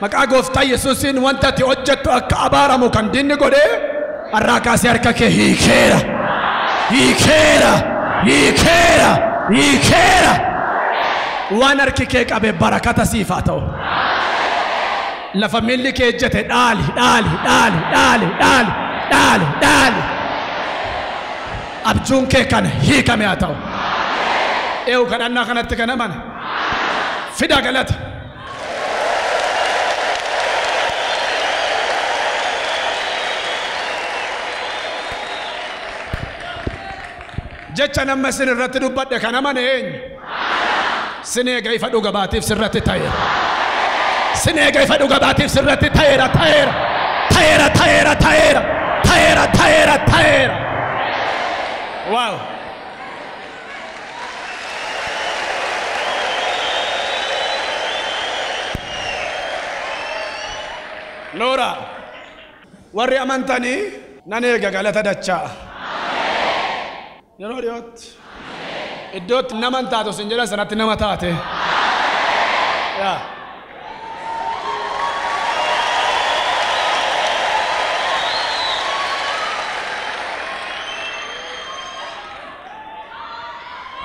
Maqaa gooftaa Yesuusiin wanta ati hojjettu akka abaaramu kan diinni godhee har'aa kaasee harka kee hiikeera. Hiikeera. Hiikeera. Hiikeera. Waan harki kee qabe barakata siif haa ta'u. Lafa miilli kee ejjete dhaali dhaali dhaali dhaali dhaali dhaali dhaali. Abjuun kee kana hiikame haa ta'u. Eewu kadhannaa kanatti kan amane. Fidaa galata. Jecha nama isin irratti dubbadhe kan amane eenyu? Sin eega ifa dhuga baatiif sirratti ta'eera. Sin eega ifa dhuga baatiif sirratti ta'eera ta'eera ta'eera ta'eera ta'eera ta'eera ta'eera ta'eera. Waaw. Noora warri amantanii nan eega galata dachaa. Yeroo dhiyootti iddootti nama hin taatu sin jedhan sanatti nama taate. Yaa.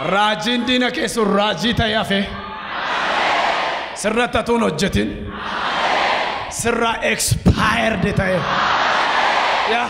Raajiin diina kee sun raajii ta'ee hafe. Sirratti hatuun hojjetin. Sirraa expired ta'e. Yaa.